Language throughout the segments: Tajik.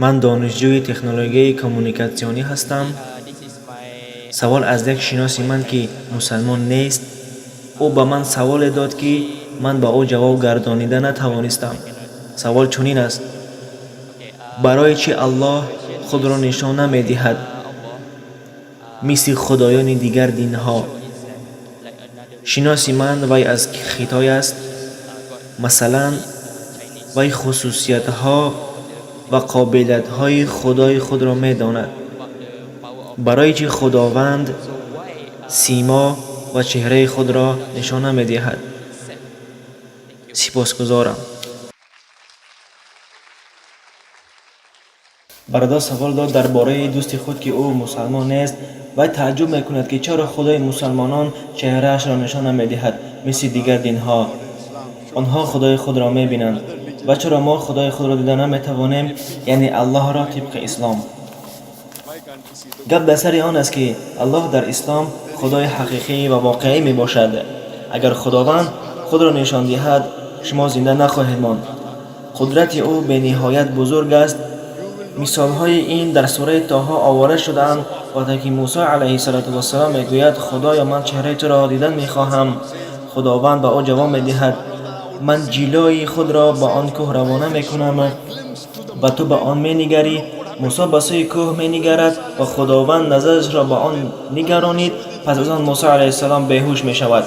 Ман донишҷӯи технологияи коммуникатсионӣ ҳастам. This is my Савол аз як шиноси ман, ки мусалмон нест. Ӯ ба ман саволе дод, ки ман ба ӯ ҷавоб гардонида натавонистам. Савол чунин аст: барои чӣ Аллоҳ худро нишон намедиҳад, мисли худоёни дигар динҳо? Шиноси ман, вай аз Хитой аст. Масалан, вай хусусиятҳо ва қобилиятҳои Худои худро медонад. Барои чӣ Худованд симо ва чеҳраи худро нишон намедиҳад? Сипосгузорам. Бародар савол дод дар бораи дӯсти худ, ки ӯ мусалмон нест. Вай тааҷҷуб мекунад, ки чаро Худои мусалмонон чеҳраашро нишон намедиҳад, мисли дигар динҳо. Онҳо Худои худро мебинанд. Ва чаро мо Худои худро дида наметавонем, яъне Аллоҳро тибқи ислом? Гап дар сари он аст, ки Аллоҳ дар ислом Худои ҳақиқӣ ва воқеӣ мебошад. Агар Худованд худро нишон диҳад, шумо зинда нахоҳед монд. Қудрати ӯ бениҳоят бузург аст. Мисолҳои ин дар сураи Тоҳо оварда шудаанд. Вақте ки Мусо алайҳиссалоту вассалом мегӯяд: «Худоё, ман чеҳраи туро дидан мехоҳам», Худованд ба ӯ ҷавоб медиҳад: «Ман ҷилои худро ба он кӯҳ равона мекунам ва ту ба он менигарӣ». Мусо ба сӯи кӯҳ менигарад ва Худованд назарашро ба он нигаронид. Пас аз он Мусо алайҳиссалом беҳуш мешавад.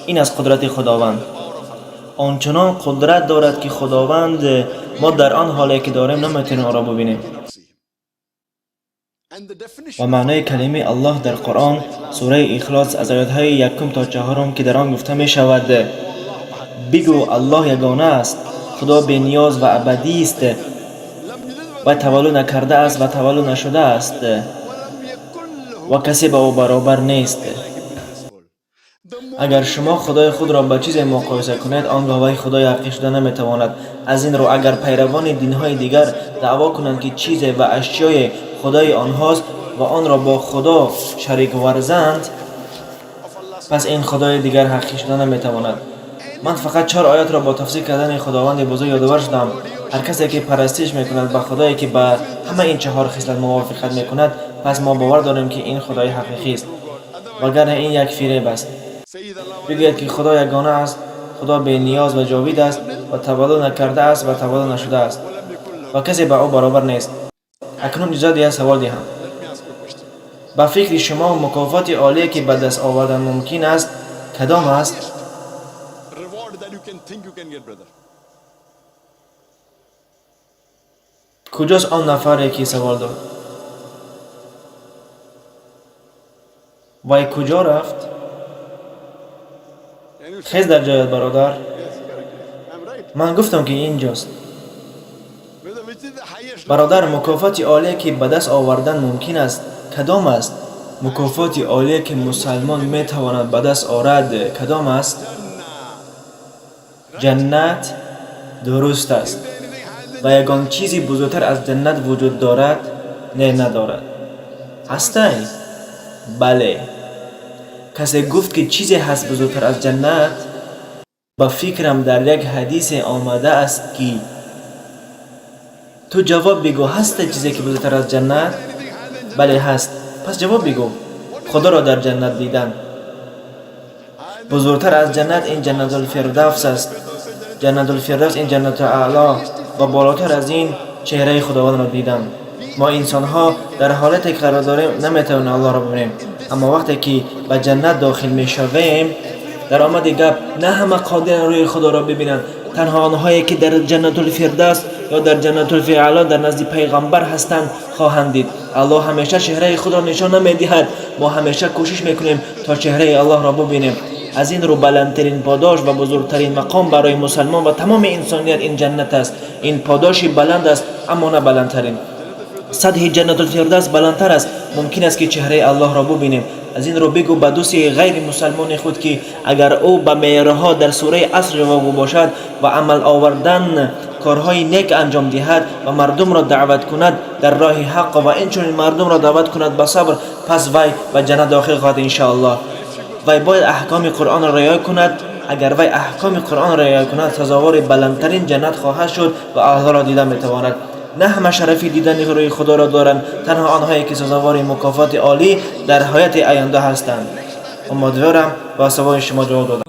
Ин аз қудрати Худованд. Ончунон қудрат дорад, ки Худованд мо дар он ҳоле ки дорем наметавонем ӯро бубинем. Ва маънои калимаи Аллоҳ дар Қуръон, сураи Ихлос, аз оятҳои якум то чаҳорум, ки дар он гуфта мешавад: «Бигӯ, Аллоҳ ягона аст, Худо бениёз ва абадист ва таваллуд накардааст ва таваллуд нашудааст ва касе ба ӯ баробар нест». Агар шумо Худои худро ба чизе муқоиса кунед, он гоҳ вай Худои ҳақиқӣ шуда наметавонад. Аз ин рӯ, агар пайравони динҳои дигар даъво кунанд, ки чизе ва ашёе Худои онҳост ва онро бо Худо шарик варзанд, пас ин Худои дигар ҳақиқӣ шуда наметавонад. Ман фақат чор оятро бо тафсир кардани Худованди бузург ёдовар шудам. Ҳар касе ки парастиш мекунад ба Худое, ки ба ҳама ин чаҳор хислат мувофиқат мекунад, пас мо бовар дорем, ки ин Худои ҳақиқист, вагарна ин як фиреб аст. Бигӯяд, ки Худо ягона аст, Худо бениёз ва ҷовид аст ва таваллуд накардааст ва таваллуд нашудааст ва касе ба ӯ баробар нест. Акнун иҷозат диҳед савол диҳам. Ба фикри шумо, мукофоти олие, ки ба даст овардан мумкин аст, кадом аст? Куҷост он нафаре, ки савол дод? Вай куҷо рафт? Хез дар ҷоят, бародар. Ман гуфтам, ки инҷост. Бародар, мукофоти олие, ки ба даст овардан мумкин аст, кадом аст? Мукофоти олие, ки мусалмон метавонад ба даст орад, кадом аст? Ҷаннат дуруст аст. Ва ягон чизи бузургтар аз ҷаннат вуҷуд дорад? Не, надорад. Ҳастай? Бале. Касе гуфт, ки чизе ҳаст бузургтар аз ҷаннат? Ба фикрам, дар як ҳадисе омадааст, ки ту ҷавоб бигӯ: ҳаста чизе, ки бузургтар аз ҷаннат? Бале, ҳаст. Пас ҷавоб бигӯ. Худоро дар ҷаннат дидан. Бузургтар аз ҷаннат ин Ҷаннатулфирдавс аст. Ҷаннатулфирдавс ин Ҷаннату Аъло ва болотар аз ин чеҳраи Худовандро дидан. Мо инсонҳо дар ҳолате ки қарор дорем, наметавонем Аллоҳро бибинем. Аммо вақте ки ба ҷаннат дохил мешавем, дар омади гап на ҳама қодиранд рӯи Худоро бибинанд. Танҳо онҳое, ки дар Ҷаннатулфирдавс ё дар Ҷаннатулфиаъло дар назди пайғамбар ҳастанд, хоҳанд дид. Аллоҳ ҳамеша чеҳраи худро нишон намедиҳад. Мо ҳамеша кӯшиш мекунем, то чеҳраи Аллоҳро бубинем. Аз ин рӯ баландтарин подош ва бузургтарин мақом барои мусалмон ва тамоми инсоният ин ҷаннат аст. Ин подоши баланд аст, аммо на баландтарин. Сатҳи Ҷаннатулфирдавс баландтар аст. Мумкин аст, ки чеҳраи Аллоҳро бубинем. Аз ин рӯ бигӯ ба дӯсти ғайримусалмони худ, ки агар ӯ ба меъёрҳо дар сураи Аср ҷавобгӯ бошад ва амал овардан корҳои нек анҷом диҳад ва мардумро даъват кунад дар роҳи ҳақ ва инчунин мардумро даъват кунад ба сабр, пас вай ба ҷаннат дохил хоҳад, иншоаллоҳ. Вай бояд аҳкоми Қуръонро риоя кунад. Агар вай аҳкоми Қуръонро риоя кунад, сазовори баландтарин ҷаннат хоҳад шуд ва Аллоҳро дида метавонад. На ҳама шарафи дидани рӯи Худоро доранд, танҳо онҳое ки сазовори мукофоти олӣ дар ҳаёти оянда ҳастанд. Умедворам ба саволи шумо ҷавоб додам.